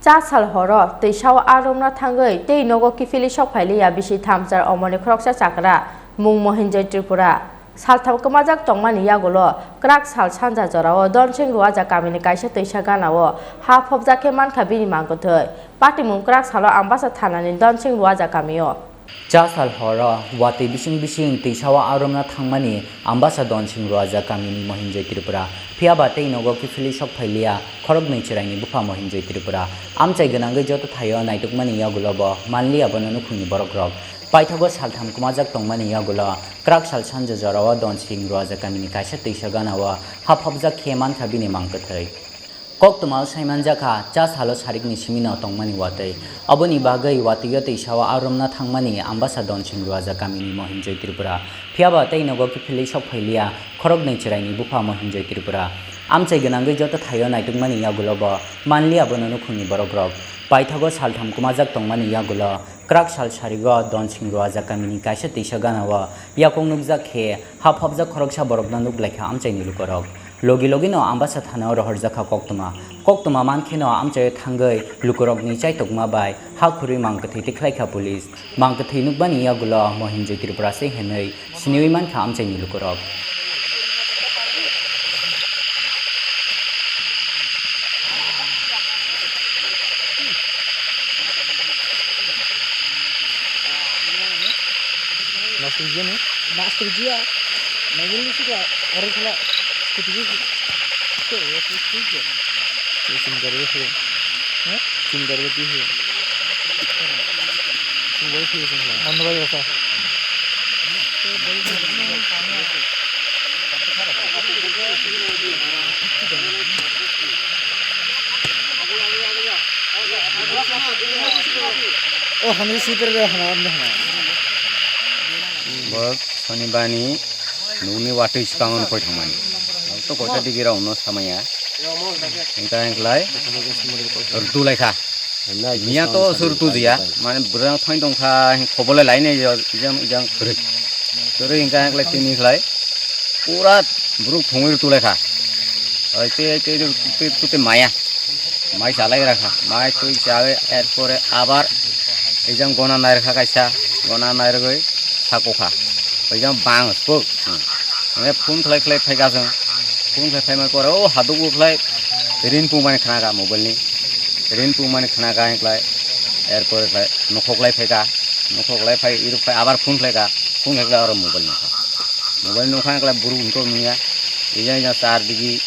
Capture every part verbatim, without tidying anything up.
Chasal horo twisao aa romna thangwi tei nogo kiphilwi sok phailiya bisi thamchar omorni khoroksa chakra mung Mohinjoy Tripura. Saltham kwmajak tongmani yagulo kwrak sal sanja jorao Donsing Ruaja kamini kaisa twisa ganao ha phobjak khe mankha bini mangkwthwi. Patimung kwrak salo Ambasa thanani Donsing Ruaja kamio. Chasal horo watwi bising bising twisao aa romna thangmani Ambasa Donsing Ruaja kamini Mohinjoy Tripura. Phiyaba tei nogo kiphilwi sok phailiya khoroknwi chwraini bupha Mohinjoy Tripura. Amchai gwnangwi joto thaio naitukmani yagulo bo manliya bono nukhungni borokrok. Paithago saltham kwmajak tongmani yagulo kwrak sal sanja jorao Donsing Ruaja kamini kaisa twisa ganao ha phobjak khe mankha bini mangkwthwi. Koktwmao saimanjakha, cha salo sarikni simino tongmani watwi. Aboni bagwi watwio twisao aa romna thangmani Ambasa Donsing Ruaja kamini Mohinjoy Tripura. Phiyaba tei nogo kiphilwi sok phailiya khoroknwi chwraini bupha Mohinjoy Tripura. Amchai gwnangwi joto thaio naitukmani yagulo bo manliya bono nukhungni borokrok. Paithago saltham kwmajak tongmani yagulo kwrak sal sarigo Donsing Ruaja kamini kaisa twisa ganao yakung nukjak khe ha phobjak khoroksa borokno nuklaikha amchaini lukorok. Logi logino Ambasa thanao rohorjakha koktwma. Koktwma mankheno amchaio thangwi lukurokni chaitokma bai ha khurwi mangkwthwi tikhlaikha police. Mangkwthwi nukmani yagulo Mohinjoy Tripura se hinwi siniwi mankha amchaini lukurok. Nostalgia ni? Nostalgia. Mobile ni sika orang kala scooty ni. Itu ya scooty ya. Itu sim garbe sih. Hah? Sim garbe sih. Sim garbe sih sim. Mana bayi rasa? O hani super be hana amne hana. Bo sonibani nugni watwi swkango nukoi thangmani. To koita digi rok no samaya. Engka engklai. Rutu laikha. Miya to se rutu diya. Mane bwrang thoi tongkha, khobolai lainai ijang ijang kwrwi. Kwrwi engka engklai tini khlai. Pura bwrwk thongwi rutu laikha. Oi te te te te maya. Mai salai rakha, mai twi chawi, er pore abar ejang gona nairwkha kaisa, gona nairwgwi sakokha, ejang bang spuk, hmm. Hwnwi phone khlai khlai phaikha chwng, phone khlai phaimani pore o haduk o khlai ring tungmani khnakha mobile ni, ring tungmani khnakha hwnwi khlai, er pore khlai nokhok lai phaikha, nokhok lai phai irwk phai abar phone khlaikha, phone khlai khlai aro mobile nukha, mobile nukha hwnwi khlai bwrwk hwnkhe nukya, ejang ejang char digi.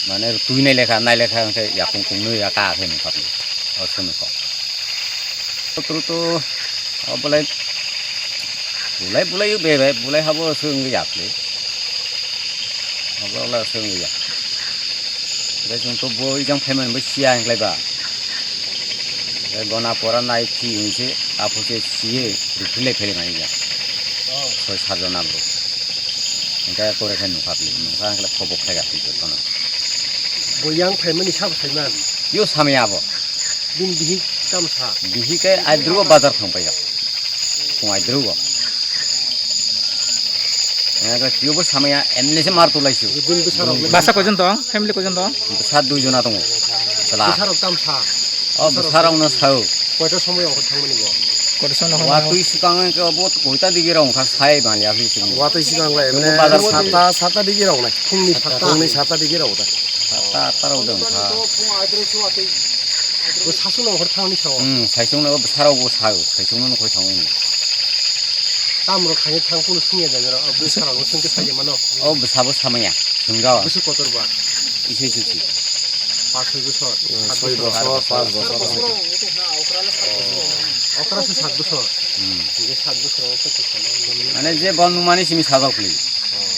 Mane twi nai lekha, nai lekha hwnkhe yakung kung nwi ya ka khe nukha phi. O swnwi kok. Tru tu o bolai bulai bulai be bai bulai habo swng ya phi. Habo la swng ya. Be chung to bo ijang phaimani bo siya hinglai ba. Be gona pora nai phi hinse aphuse siye rukhi lai phele mani ya. Soi sat jona bro. Hingke kore khe nukha phi, nukha hingke khobok khe gaphi jotono. Bo yang phaimani sabo saiman. Yo samaya abo. Bini bihik tamo sa. Bihik khe aidrugo bazar thang paio. Kung aidrugo. Hingke yo bo samaya emne se mar tulaisu. Bini bwsarok le. Basa koijon tong? Family koijon tong? Bwsa dui jona tongo. Chwla. Bwsarok tamo sa. O bwsarok no sao. Koita somoy ongkha thangmani bo? Koita somoy ongkha. Watwi swkang khe bo koita digi rok ongkha sai manya phi sini. Watwi swkang lai mane bazar sata, sata digi rok nai. Phungni sata. Phungni sata digi rok ta. Sata, atta rok dong kha. Bo sasung no ongkha thangni sao. Hmm, saisung no bwsarok bo sao, saisung no khoi thango. Tam rok thangni thang phunu sungya jani rok, bwsarok no sungke sai mano. O bwsa bo samaya, swngjao. Bwswk kotor ba? Isui isui si. Pas soi bosor. Hmm, soi bosor, pas bosor. Okra se sat bosor. Hmm. Hingke sat bosor o khe to sama. Mane je bo nungmani simi sajak pli. Oh.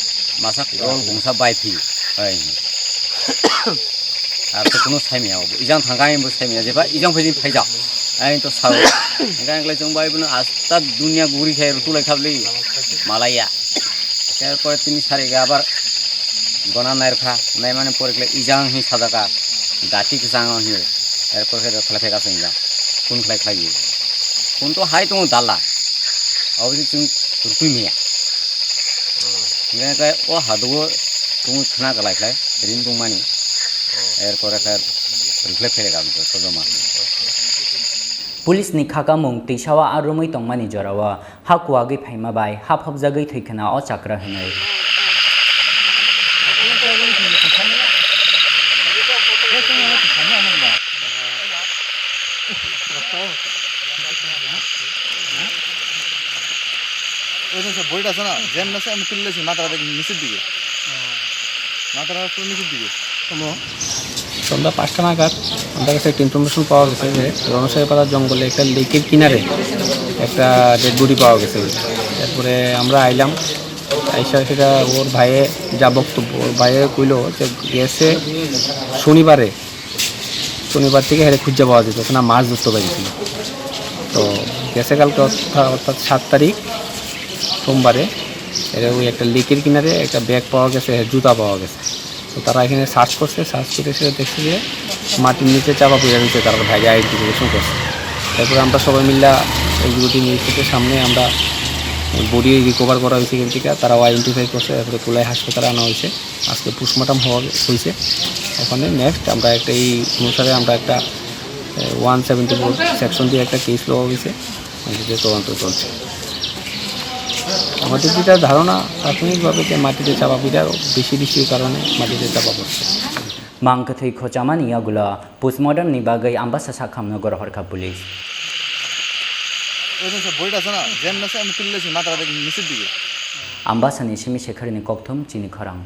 Masa kol bungsa bai phi. Ai. Ar to kuno sai maya obo. Ijang thangka ang bo sai maya jeba ijang phai phai ja. Ai to sao. Hingke ang lai chong bai bono asta dunia guri khai rutu lai khabli. Malaya. Ter pore tini sari ga abar gona nairkha, naimani pore khlai ijang hi sajaka, gati kwchang hi, er pore khe khlai phai ka sengja, phone khlai khlai. Phone to hai tongo dalla, abo se chwng rwtwi maya. Hingke khe o hadugo chwng khna kalai khlai, ring tongmani. Er pore khe Reflect khailak ang to, to joma. Police ni khakamung twisao a romwi tongmani jorao ha kuwagwi phaima bai ha phobjagwi thwi khna o chakra hwnwi. ওই যে সব বইটা আছে না, জ্যাম আছে, আমি তুললেছি মাথাটা দেখি নিচের দিকে। মাথাটা পুরো নিচের দিকে। সন্ধ্যা পাঁচটা নাগাদ আমাদের কাছে একটা ইনফরমেশন পাওয়া গেছে যে রণসাইপাড়া জঙ্গলে একটা লেকের কিনারে একটা ডেড বডি পাওয়া গেছে। তারপরে আমরা আইলাম, আইসা সেটা ওর ভাইয়ে যা বক্তব্য, ওর ভাইয়ে কইলো যে গেছে শনিবারে, শনিবার থেকে হেরে খুঁজে পাওয়া যেত না, মাছ ধরতে পারছিল। তো গেছে কালকে অর্থা-, অর্থাৎ সাত তারিখ সোমবারে এর ওই একটা লেকের কিনারে একটা ব্যাগ পাওয়া গেছে, জুতা পাওয়া গেছে। তো তারা এখানে সার্চ করছে, সার্চ করে সেটা দেখছে যে মাটির নিচে চাপা পড়ে রয়েছে, তারা ভাইরে আইডেন্টিফিকেশন করছে। তারপরে আমরা সবাই মিল্লা এক্সিকিউটিভ ম্যাজিস্ট্রেটের সামনে আমরা বডি রিকভার করা হয়েছে এখান থেকে, তারাও আইডেন্টিফাই করছে, তারপরে কুলাই হাসপাতালে আনা হয়েছে। আজকে পোস্টমর্টম হওয়া হয়েছে। ওখানে নেক্সট আমরা একটা এই অনুসারে আমরা একটা ওয়ান সেভেন্টি ফোর সেকশন দিয়ে একটা কেস লওয়া হয়েছে, এদিকে তদন্ত চলছে। আমাদের যেটা ধারণা প্রাথমিকভাবে যে মাটিতে চাপা পড়ার বেশি বৃষ্টির কারণে মাটিতে চাপা পড়ছে। Mang kwthwi khochamani yagulo postmortem ni bagwi Ambasa sakhamno gorohorkha police. ওই যে সব বইটা আছে না, জ্যাম আছে, আমি তুললেছি মাথাটা দেখি নিচের দিকে। Ambasa ni simi sekharni kokthum chini khorang.